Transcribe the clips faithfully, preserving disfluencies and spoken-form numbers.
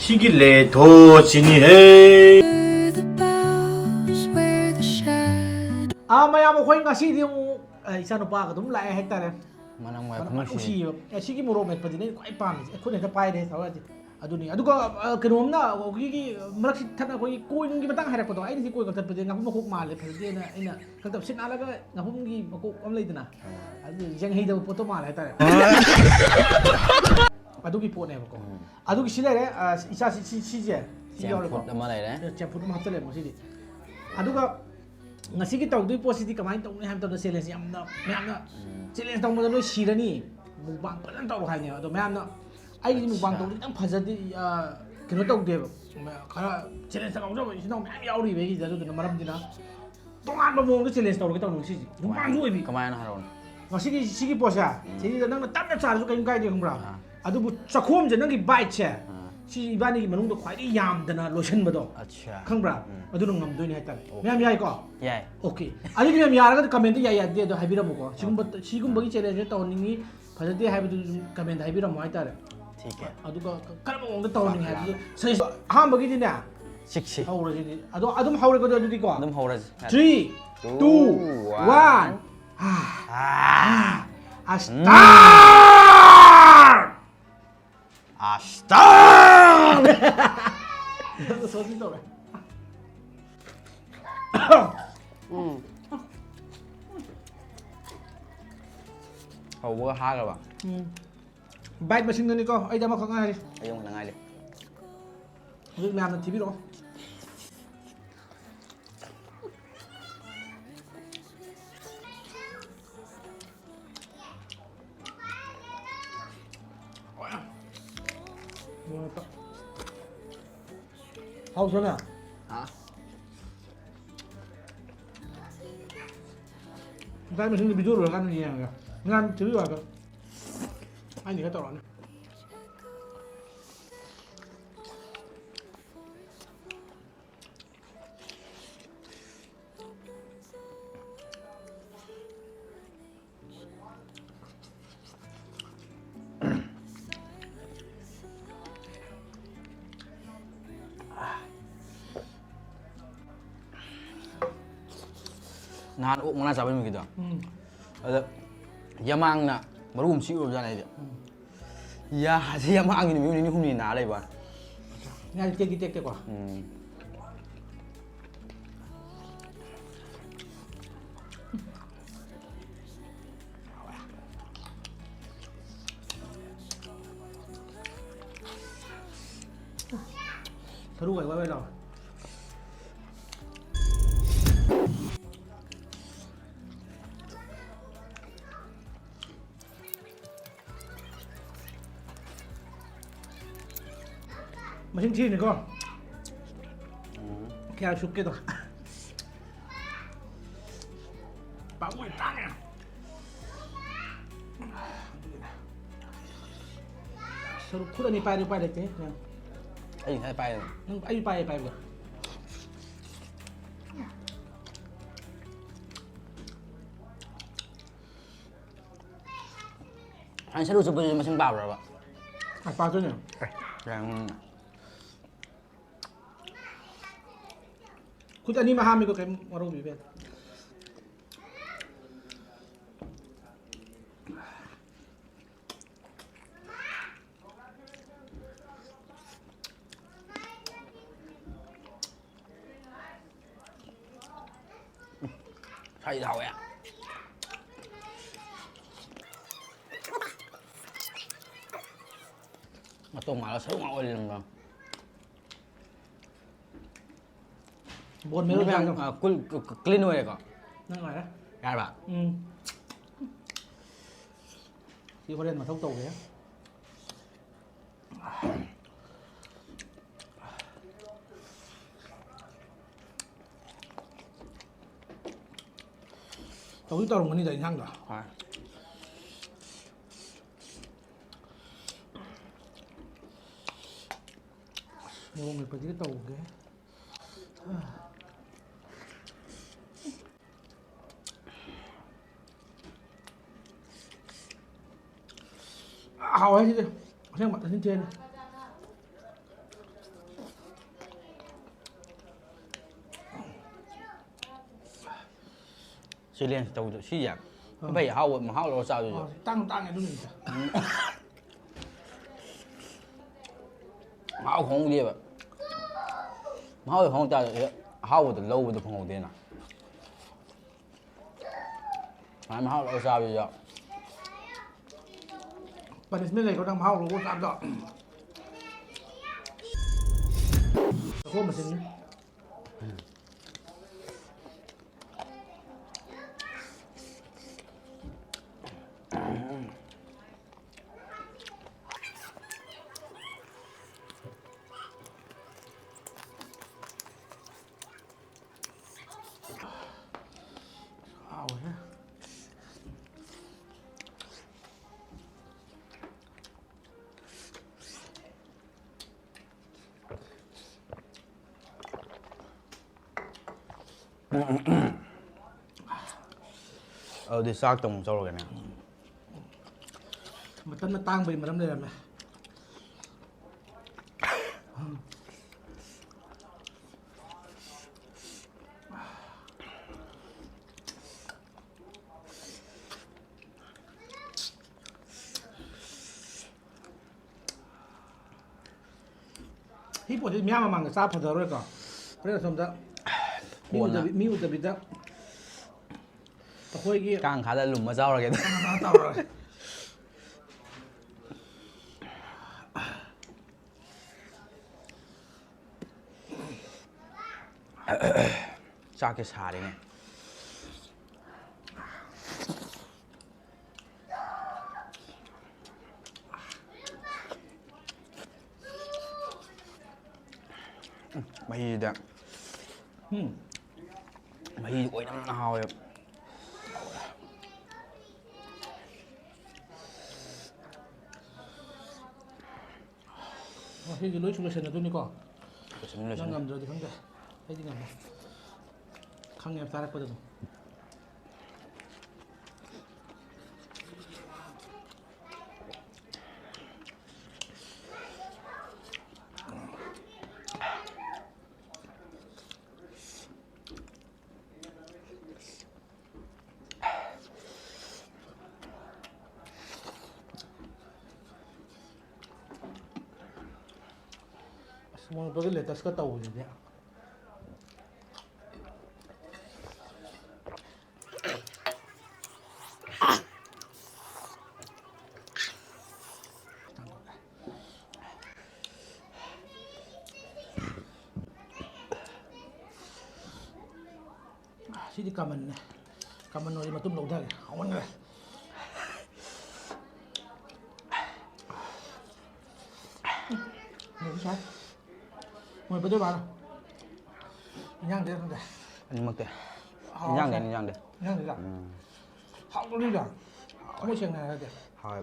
ꯁꯤꯒꯤ ꯂꯦꯊꯣ ꯁꯤꯅꯤ ꯍꯦ꯫ ꯑꯥ, ꯃꯌꯥꯝ, ꯑꯩꯈꯣꯏ ꯉꯁꯤꯗꯤ ꯑꯃꯨꯛ, ꯑ, ꯏꯆꯥꯅꯨꯄꯥꯒ ꯑꯗꯨꯝ ꯂꯥꯛꯑꯦ ꯍꯥꯏꯇꯥꯔꯦ꯫ ꯃꯅꯝ ꯃꯅꯝ ꯅꯨꯡꯁꯤꯌꯦ꯫ ꯅꯨꯡꯁꯤꯌꯦꯕ꯫ ꯑꯦ, ꯁꯤꯒꯤ ꯃꯣꯔꯣꯛ ꯃꯦꯠꯄꯗꯨꯅꯦ ꯑꯩꯅ ꯈ꯭ꯋꯥꯏ ꯄꯥꯝꯃꯤꯁꯦ꯫ ꯑꯩ ꯈꯨꯠ ꯍꯦꯛꯇ ꯄꯥꯏꯔꯦ ꯊꯋꯥꯏꯁꯦ꯫ ꯑꯗꯨꯅꯤ꯫ ꯑꯗꯨꯒ, ꯑ, ꯀꯩꯅꯣꯝꯅ ꯑꯩꯈꯣꯏꯒꯤ ꯃꯔꯛꯁꯤ ꯊꯠꯅ ꯑꯩꯈꯣꯏꯒꯤ ꯀꯣꯏꯅꯨꯡꯒꯤ ꯃꯇꯥꯡ ꯍꯥꯏꯔꯛꯄꯗꯣ, ꯑꯩꯅ ꯁꯤ ꯀꯣꯏ ꯀꯛꯊꯠꯄꯁꯦ ꯉꯥꯄ꯭ꯔꯨꯝ ꯃꯀꯣꯛ ꯃꯥꯜꯂꯦ, ꯐꯖꯗꯦꯅ ꯑꯩꯅ ꯀꯛꯊꯠ-, ꯁꯤꯠ ꯅꯥꯜꯂꯒ ꯉꯥꯄ꯭ꯔꯨꯝꯒꯤ ꯃꯀꯣꯛ ꯑꯃ ꯂꯩꯗꯅ, ꯑꯗꯨ ꯌꯦꯡꯍꯩꯗꯕ ꯄꯣꯠꯇꯣ ꯃꯥꯜꯂꯦ ꯍꯥꯏꯇꯥꯔꯦ꯫ ꯑꯗꯨꯒꯤ ꯄꯣꯠꯅꯦꯕꯀꯣ꯫ ꯎꯝ꯫ ꯑꯗꯨꯒꯤ ꯁꯤ ꯂꯩꯔꯦ, ꯑ, ꯏꯆꯥ ꯁꯤ, ꯁꯤ, ꯁꯤꯁꯦ, ꯁꯤ ꯌꯥꯎꯔꯦꯀꯣ꯫ ꯆꯦꯡꯐꯨꯠ ꯑꯃ ꯂꯩꯔꯦ꯫ ꯆꯦꯡꯐꯨꯠ ꯑꯃ ꯍꯥꯞꯆꯜꯂꯦ ꯉꯁꯤꯗꯤ꯫ ꯑꯗꯨꯒ ꯉꯁꯤꯒꯤ ꯇꯧꯗꯣꯏ ꯄꯣꯠꯁꯤꯗꯤ ꯀꯃꯥꯏꯅ ꯇꯧꯅꯤ ꯍꯥꯏꯕ ꯃꯇꯝꯗ, ꯆꯦꯂꯦꯟꯖ ꯌꯥꯝꯅ, ꯃꯌꯥꯝꯅ ꯎꯝ꯫ ꯆꯦꯂꯦꯟꯖ ꯇꯧꯕꯗ ꯅꯣꯏ ꯁꯤꯔꯅꯤ, ꯃꯨꯛꯕꯥꯡ ꯐꯖꯅ ꯇꯧꯔꯣ ꯍꯥꯏꯅꯦꯕ꯫ ꯑꯗꯣ ꯃꯌꯥꯝꯅ ꯑꯩꯒꯤꯗꯤ ꯃꯨꯛꯕꯥꯡ ꯑꯠꯁꯥ꯫ ꯇꯧꯕꯗꯤ ꯈꯤꯇꯪ ꯐꯖꯗꯦ, ꯑ, ꯀꯩꯅꯣ ꯇꯧꯗꯦꯕ꯫ ꯈꯔ ꯆꯦꯂꯦꯟꯖ ꯇꯧꯖꯕ ꯏꯆꯤꯟ ꯏꯅꯥꯎ ꯃꯌꯥꯝ ꯌꯥꯎꯔꯤꯕ ꯑꯩꯒꯤꯗꯤ꯫ ꯑꯗꯨꯗꯨꯅ ꯃꯔꯝꯗꯨꯅ ꯇꯣꯉꯥꯟꯕ ꯃꯑꯣꯡꯗ ꯆꯦꯂꯦꯟꯖ ꯇꯧꯔꯒꯦ ꯇꯧꯅꯤ ꯉꯁꯤꯁꯦ꯫ ꯃꯨꯛꯕꯥꯡꯁꯨ ꯑꯣꯏꯕꯤ꯫ ꯀꯃꯥꯏꯅ ꯍꯥꯏꯔꯛꯑꯣꯅꯦ? ꯉꯁꯤꯒꯤ ꯁꯤꯒꯤ ꯄꯣꯠꯁꯦ, ꯎꯝ꯫ ꯁꯤꯗ ꯅꯪꯅ ꯇꯞꯅ ꯆꯥꯔꯁꯨ ꯀꯔꯤꯝ ꯀꯥꯏꯗꯦ, ꯈꯪꯕ꯭ꯔꯥ? ꯑꯥ꯫ ꯑꯗꯨꯕꯨ ꯆꯥꯈꯣꯝꯁꯦ, ꯅꯪꯒꯤ ꯕꯥꯏꯠꯁꯦ, ꯑꯥ꯫ ꯁꯤ ꯏꯕꯥꯅꯤꯒꯤ ꯃꯅꯨꯡꯗ ꯈ꯭ꯋꯥꯏꯗꯒꯤ ꯌꯥꯝꯗꯅ ꯂꯣꯏꯁꯤꯟꯕꯗꯣ, ꯑꯠꯁꯥ꯫ ꯈꯪꯕ꯭ꯔꯥ? ꯎꯝ꯫ ꯑꯗꯨꯅ ꯉꯝꯗꯣꯏꯅꯦ ꯍꯥꯏꯇꯥꯔꯦ꯫ ꯑꯣꯀꯦ꯫ ꯃꯌꯥꯝ ꯌꯥꯏꯀꯣ? ꯌꯥꯏ꯫ ꯑꯣꯀꯦ꯫ ꯑꯗꯨꯗꯤ ꯃꯌꯥꯝ ꯌꯥꯔꯒꯗꯤ ꯀꯃꯦꯟꯇ ꯌꯥꯏ ꯌꯥꯗꯦ ꯑꯗꯣ ꯍꯥꯏꯕꯤꯔꯝꯃꯨꯀꯣ꯫ ꯁꯤꯒꯨꯝꯕ, ꯑꯣꯀꯦ꯫ ꯁꯤꯒꯨꯝꯕꯒꯤ ꯆꯦꯂꯦꯟꯖꯁꯦ ꯇꯧꯍꯟꯅꯤꯡꯉꯤ, ꯐꯖꯗꯦ ꯍꯥꯏꯕꯗꯨꯁꯨ ꯀꯃꯦꯟꯇ ꯍꯥꯏꯕꯤꯔꯝꯃꯣ ꯍꯥꯏꯇꯥꯔꯦ꯫ ꯊꯤꯀꯦ꯫ ꯑꯗꯨꯒ ꯀꯔꯝꯕ ꯃꯑꯣꯡꯗ ꯇꯧꯍꯟꯅꯤꯡꯉꯤ ꯍꯥꯏꯕꯗꯨ ꯁꯖꯦꯁ-, ꯑꯍꯥꯟꯕꯒꯤꯗꯤꯅꯦ, ꯁꯤꯛꯁꯤ꯫ ꯍꯧꯔꯁꯤꯗꯤ꯫ ꯑꯗꯣ ꯑꯗꯨꯝ ꯍꯧꯔꯒꯗꯤ ꯑꯗꯨꯗꯤꯀꯣ꯫ ꯑꯗꯨꯝ ꯍꯧꯔꯁꯤ꯫ Three, two, two, one. One. ꯑꯥ꯫ ꯑꯥ꯫ ꯎꯝ꯫ ꯑꯁꯇꯥꯔ! ꯑꯁꯇꯥꯔ! ꯁꯣꯁꯤ ꯇꯧꯔꯦ꯫ ꯎꯝ꯫ ꯍꯧꯕꯒ ꯍꯥꯒ꯭ꯔꯕ? ꯎꯝ꯫ ꯕꯥꯏꯠ ꯃꯁꯤꯡꯗꯅꯤꯀꯣ, ꯑꯩꯗꯤ ꯑꯃꯈꯛ ꯉꯥꯏꯔꯤ꯫ ꯑꯩ ꯑꯃꯈꯛ ꯉꯥꯏꯔꯤ꯫ ꯍꯧꯖꯤꯛ ꯃꯌꯥꯝꯅ ꯊꯤꯕꯤꯔꯛꯑꯣ꯫ ꯍꯥꯎꯇ꯭ꯔꯅꯦ? ꯍꯥ? ꯕꯥꯏꯠ ꯃꯁꯤꯡꯗꯤ video ꯂꯣꯏꯔꯀꯥꯟꯗ ꯌꯦꯡꯉꯒꯦ꯫ ꯃꯌꯥꯝ ꯊꯤꯕꯤꯔꯛꯑꯣ ꯍꯥꯏꯕ꯫ ꯑꯩꯅ ꯈꯔ ꯇꯧꯔꯛꯑꯅꯤ꯫ ꯅꯍꯥꯟ ꯑꯣꯛ ꯃꯅꯥ ꯆꯥꯕ ꯅꯨꯃꯤꯠꯀꯤꯗꯣ꯫ ꯎꯝ꯫ ꯑꯗ ꯌꯃꯥꯡꯅ ꯃꯔꯨ ꯑꯃ ꯁꯤꯛꯎꯔꯕꯖꯥꯠꯅꯦ ꯑꯩꯗꯤ꯫ ꯎꯝ꯫ ꯌꯥꯁꯤ ꯌꯃꯥꯡꯒꯤ ꯅꯨꯃꯤꯠ ꯅꯤꯅꯤ ꯍꯨꯝꯅꯤ ꯅꯥ ꯂꯩꯕ꯫ ꯉꯥꯗꯤ ꯇꯦꯛꯇꯤ ꯇꯦꯛꯇꯦꯀꯣ꯫ ꯎꯝ꯫ ꯁꯔꯨꯒ ꯏꯋꯥꯏ ꯋꯥꯏ ꯂꯥꯎꯔꯦ꯫ ꯃꯁꯤꯡ ꯊꯤꯔꯤꯅꯤꯀꯣ꯫ ꯎꯝ꯫ ꯀꯌꯥ ꯁꯨꯞꯀꯦꯗꯣ꯫ ꯄꯥꯝꯃꯨꯏ, ꯇꯥꯡꯉꯦ꯫ ꯁꯔꯨꯛ ꯈꯨꯠ ꯑꯅꯤ ꯄꯥꯏꯔꯗꯤ ꯎꯄꯥꯏ ꯂꯩꯇꯦ꯫ ꯑꯩ ꯉꯁꯥꯏ ꯄꯥꯏꯔꯦ꯫ ꯅꯪ, ꯑꯩ ꯄꯥꯏꯌꯦ, ꯄꯥꯏꯕꯗꯣ꯫ ꯁꯨꯃꯥꯏꯅ ꯁꯔꯨ ꯆꯨꯞꯄꯁꯤꯁꯨ ꯃꯁꯤꯡ ꯄꯥꯕ꯭ꯔꯕ? ꯑ, ꯄꯥꯗꯣꯏꯅꯦ꯫ ꯑꯦ, ꯌꯥꯝ ꯈꯨꯠ ꯑꯅꯤꯃꯛ ꯍꯥꯝꯃꯤꯀꯣ, ꯀꯩꯝ ꯋꯥꯔꯧꯕꯤꯕ ꯌꯥꯗꯦ꯫ ꯁꯥꯏꯗ ꯍꯥꯎꯋꯦ꯫ ꯃꯇꯣꯡ ꯃꯥꯜꯂ ꯁꯔꯨ ꯉꯥꯛ ꯑꯣꯏ ꯂꯩꯔꯝꯕ꯫ Bone marrow ꯃꯌꯥꯝ, ꯆꯥꯏꯅꯣ? ꯑ, ꯀꯨꯜ-, ꯀ-, ꯀ-, clean ꯑꯣꯏꯔꯦꯀꯣ? ꯅꯪ ꯉꯥꯏꯔꯦ꯫ ꯌꯥꯔꯕ? ꯎꯝ꯫ ꯁꯤ ꯍꯣꯔꯦꯟ ꯃꯊꯧ ꯇꯧꯒꯦ꯫ ꯇꯧꯗꯤ ꯇꯧꯔꯝꯒꯅꯤꯗ ꯏꯟꯁꯥꯡꯗꯣ꯫ ꯍꯣꯏ꯫ ꯃꯣꯔꯣꯛ ꯃꯦꯠꯄꯁꯤꯒ ꯇꯧꯒꯦ꯫ ꯍꯥꯎꯋꯦ ꯁꯤꯗꯤ꯫ ꯑꯁꯦꯡꯕ ꯆꯤꯟ ꯊꯤꯅ꯫ ꯆꯦꯂꯦꯟꯖ ꯇꯧꯗꯣ ꯁꯤꯁꯦ꯫ ꯑꯥ꯫ ꯐꯩ, ꯑꯍꯥꯎꯕ ꯃꯍꯥꯎ ꯂꯧꯔ ꯆꯥꯗꯣꯏꯁꯦ꯫ ꯑꯥ, ꯇꯥꯡ ꯇꯥꯡꯉꯦ ꯑꯗꯨ ꯅꯨꯃꯤꯠꯇ꯫ ꯃꯍꯥꯎ ꯈꯪꯍꯧꯗꯦꯕ꯫ ꯃꯍꯥꯎꯗꯣ ꯈꯪꯍꯧ ꯇꯥꯔꯗꯤ ꯑꯍꯥꯎꯕꯗꯣ ꯂꯧꯕꯗꯣ ꯐꯪꯍꯧꯗꯦꯅ꯫ ꯁꯨꯃꯥꯏꯅ ꯃꯍꯥꯎ ꯂꯧꯔ ꯆꯥꯕꯁꯤꯁꯨ꯫ ꯄꯅꯤꯁꯃꯦꯟ ꯂꯩꯀꯣ ꯅꯪ ꯃꯍꯥꯎ ꯂꯧꯕ ꯆꯥꯕꯗꯣ꯫ ꯆꯈꯣꯝ ꯃꯁꯤꯡꯅꯤ꯫ ꯍꯥꯎꯋꯦꯍꯦ꯫ ꯑꯗꯨꯗꯤ ꯆꯥꯛꯇ ꯑꯃꯨꯛ ꯆꯧꯔꯒꯦꯅꯦ꯫ ꯃꯇꯝꯅ ꯇꯥꯡꯕꯒꯤ ꯃꯔꯝ ꯂꯩꯔꯝꯃꯦ꯫ ꯁꯤ ꯄꯣꯠꯁꯤ ꯃꯤꯌꯥꯝ ꯃꯃꯥꯡꯗ ꯆꯥ ꯐꯖꯔꯣꯏꯀꯣ꯫ ꯍꯣꯔꯦꯟ ꯑꯁꯣꯝꯗ ꯃꯤ ꯀꯣꯟꯅ꯫ ꯎꯗꯕꯤ-, ꯃꯤ ꯎꯗꯕꯤꯗ ꯑꯩꯈꯣꯏꯒꯤ ꯀꯥꯡꯈꯥꯗ ꯂꯨꯝꯃ ꯆꯥꯎꯔꯒꯦ꯫ ꯀꯥꯡꯈꯥꯗ ꯇꯧꯔꯒꯦ꯫ ꯆꯥꯛꯁꯦ ꯁꯥꯔꯦꯅꯦ꯫ ꯃꯍꯤꯗ꯫ ꯎꯝ꯫ ꯃꯍꯤ ꯑꯣꯏꯅꯝꯅ ꯍꯥꯎꯋꯦꯕ꯫ ꯉꯁꯤꯗꯤ ꯂꯣꯏꯁꯨ ꯂꯣꯏꯁꯟꯅꯗꯣꯏꯅꯤꯀꯣ? ꯂꯣꯏꯁꯟꯅꯤ, ꯅꯪ ꯂꯣꯏꯁꯟꯅꯤ꯫ ꯉꯝꯗ꯭ꯔꯗꯤ ꯈꯪꯗꯦ, ꯑꯩꯗꯤ ꯉꯝꯃꯦ꯫ ꯈꯪꯉꯦꯕ ꯆꯥꯔꯛꯄꯗ ꯑꯗꯨꯝ꯫ ꯃꯣꯔꯣꯛꯇꯒꯤ ꯂꯦꯇꯁꯀ ꯇꯧꯕꯁꯤꯗꯤ꯫ ꯁꯤꯗꯤ ꯀꯃꯟꯅꯦ꯫ ꯀꯃꯟ ꯑꯣꯏꯔꯗꯤ ꯃꯇꯨꯝ ꯂꯧꯊꯒꯦ꯫ ꯍꯥꯎꯃꯟꯈ꯭ꯔꯦ꯫ ꯃꯣꯔꯣꯛ ꯁꯥꯏ꯫ ꯃꯣꯏ ꯕꯗꯔ ꯃꯥꯅ꯫ ꯏꯟꯖꯥꯡꯗꯤ ꯈꯪꯗꯦ꯫ ꯑꯅꯤꯃꯛꯇꯤ꯫ ꯍꯥꯎ, ꯏꯟꯖꯥꯡꯗꯤ, ꯁꯥꯏ꯫ ꯏꯟꯖꯥꯡꯗꯤ꯫ ꯏꯟꯖꯥꯡꯗꯤꯗ꯫ ꯎꯝ꯫ ꯍꯥꯎꯕꯅꯤꯗ꯫ ꯊꯃꯣꯏ ꯁꯦꯡꯅ ꯍꯥꯏꯔꯗꯤ꯫ ꯍꯣꯏ꯫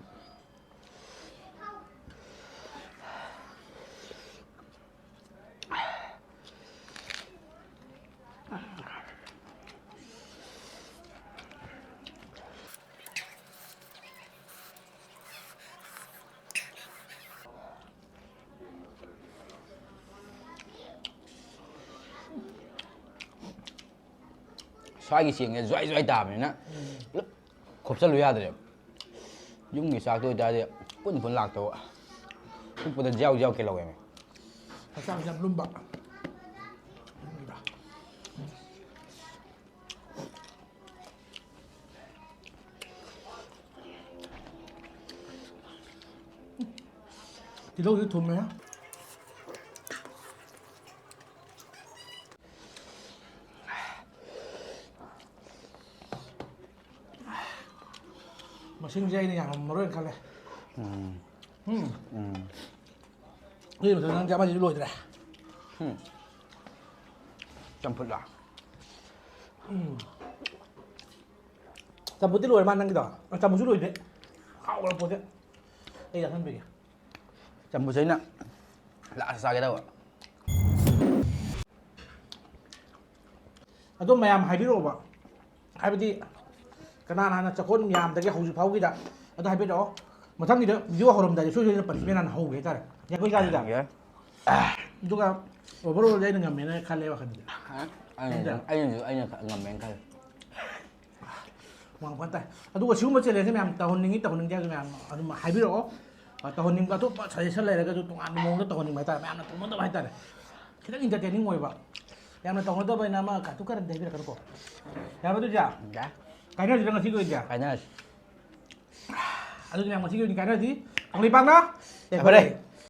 ꯁ꯭ꯋꯥꯏꯒꯤ ꯆꯦꯡꯁꯦ ꯖ꯭ꯋꯥꯏ ꯖ꯭ꯋꯥꯏ ꯇꯥꯕꯅꯤꯅ ꯄꯨꯂꯞ ꯈꯣꯞꯆꯜꯂꯨ ꯌꯥꯗ꯭ꯔꯦꯕ꯫ ꯌꯨꯝꯒꯤ ꯆꯥꯛꯇ ꯑꯣꯏꯇꯥꯔꯗꯤ ꯄꯨꯟ ꯄꯨꯟ ꯂꯥꯛꯇꯧꯕ꯫ ꯄꯤꯛꯄꯗ ꯖ꯭ꯌꯥꯎ ꯖ꯭ꯌꯥꯎ ꯀꯦꯜꯍꯧꯋꯦꯃꯤ꯫ ꯍꯛꯆꯥꯡꯁꯦ ꯌꯥꯝ ꯂꯨꯝꯕ꯫ ꯇꯤꯜꯍꯧꯁꯨ ꯊꯨꯝꯃꯦ꯫ ꯃꯁꯤꯡꯁꯦ ꯑꯩꯅ ꯌꯥꯝꯃꯝꯃꯔꯣꯏꯅ ꯈꯜꯂꯦ꯫ ꯎꯝ꯫ ꯎꯝ꯫ ꯎꯝ꯫ ꯑꯗꯨꯒꯤ ꯃꯊꯛꯇ ꯅꯪꯗꯤ ꯑꯃꯁꯤꯁꯨ ꯂꯣꯏꯗ꯭ꯔꯦ꯫ ꯎꯝ꯫ ꯆꯝꯐꯨꯠꯂꯣ? ꯎꯝ꯫ ꯆꯝꯐꯨꯠꯇꯤ ꯂꯣꯏꯔ ꯃꯥ ꯅꯪꯒꯤꯗꯣ? ꯑ, ꯆꯝꯐꯨꯠꯁꯨ ꯂꯣꯏꯗꯦ꯫ ꯍꯥꯎꯈ꯭ꯔ ꯄꯣꯠꯁꯦ꯫ ꯑꯩ ꯌꯥꯁꯟꯕꯤꯒꯦ꯫ ꯆꯝꯐꯨꯠꯁꯦ ꯑꯩꯅ ꯂꯥꯁ ꯆꯥꯒꯦ ꯇꯧꯕ꯫ ꯑꯗꯣ ꯃꯌꯥꯝ ꯍꯥꯏꯕꯤꯔꯛꯑꯣꯕ꯫ ꯍꯥꯏꯕꯗꯤ ꯀꯅꯥꯅ ꯍꯥꯟꯅ ꯆꯈꯣꯟ ꯌꯥꯝꯗꯒꯦ ꯍꯧꯖꯤꯛ ꯐꯥꯎꯒꯤꯗ ꯑꯗꯨ ꯍꯥꯏꯕꯤꯔꯛꯑꯣ꯫ ꯃꯊꯪꯒꯤꯗ ꯚꯤꯗꯤꯑꯣ ꯍꯧꯔꯝꯗꯥꯏꯗ ꯁꯣꯏ ꯁꯣꯏꯗꯅ ꯄꯅꯤꯁꯃꯦꯟ ꯍꯥꯟꯅ ꯍꯧꯒꯦ ꯍꯥꯏꯇꯥꯔꯦ꯫ ꯌꯥꯡꯈꯩ ꯆꯥꯁꯤꯗ꯫ ꯌꯥꯏ꯫ ꯑꯗꯨꯒ ꯑꯣꯚꯔꯑꯣꯜꯗꯤ ꯑꯩꯅ ꯉꯝꯃꯦꯅ ꯈꯜꯂꯦ ꯋꯥꯈꯜꯗꯗꯤ꯫ ꯑꯩꯅꯁꯨ, ꯅꯠꯇ꯭ꯔꯥ? ꯑꯩꯅꯁꯨ, ꯑꯩꯅ ꯉꯝꯃꯦꯅ ꯈꯜꯂꯦ꯫ ꯋꯥꯡ ꯐꯟ ꯇꯥꯏ꯫ ꯑꯗꯨꯒ ꯁꯤꯒꯨꯝꯕ ꯆꯦꯂꯦꯟꯖꯁꯦ ꯃꯌꯥꯝ ꯇꯧꯍꯟꯅꯤꯡꯉꯤ, ꯇꯧꯍꯟꯅꯤꯡꯗꯦ ꯍꯥꯏꯕꯁꯦ ꯃꯌꯥꯝ ꯑꯗꯨꯝ ꯍꯥꯏꯕꯤꯔꯛꯑꯣ꯫ ꯇꯧꯍꯟꯅꯤꯡꯕ ꯑꯇꯣꯞꯄ ꯁꯖꯦꯁꯟ ꯂꯩꯔꯒꯁꯨ ꯇꯣꯉꯥꯟꯕ ꯃꯑꯣꯡꯗ ꯇꯧꯍꯟꯅꯤꯡꯕ ꯍꯥꯏꯇꯥꯔꯦ, ꯃꯌꯥꯝꯅ ꯇꯧꯅꯗꯕ ꯍꯥꯏꯇꯥꯔꯦ꯫ ꯈꯤꯇꯪ ꯏꯟꯇꯔꯇꯦꯅꯤꯡ ꯑꯣꯏꯕ, ꯌꯥꯝꯅ ꯇꯧꯅꯗꯕ ꯑꯩꯅ ꯑꯃ ꯀꯥꯇꯨ ꯀꯥꯔꯟꯗꯤ ꯍꯥꯏꯕꯤꯔꯛꯀꯅꯨꯀꯣ꯫ ꯌꯥꯕ ꯑꯗꯨꯗꯤ? ꯌꯥꯏ꯫ ꯀꯥꯏꯅꯔꯁꯤꯔ ꯉꯁꯤꯒꯤ ꯑꯣꯏꯅꯗꯤ? ꯀꯥꯏꯅꯔꯁꯤ꯫ ꯑꯗꯨꯗꯤ ꯃꯌꯥꯝ ꯉꯁꯤꯒꯤ ꯑꯣꯏꯅ ꯀꯥꯏꯅꯔꯁꯤ꯫ ꯀꯪꯂꯩꯄꯥꯛꯅ ꯌꯥꯏꯐꯔꯦ꯫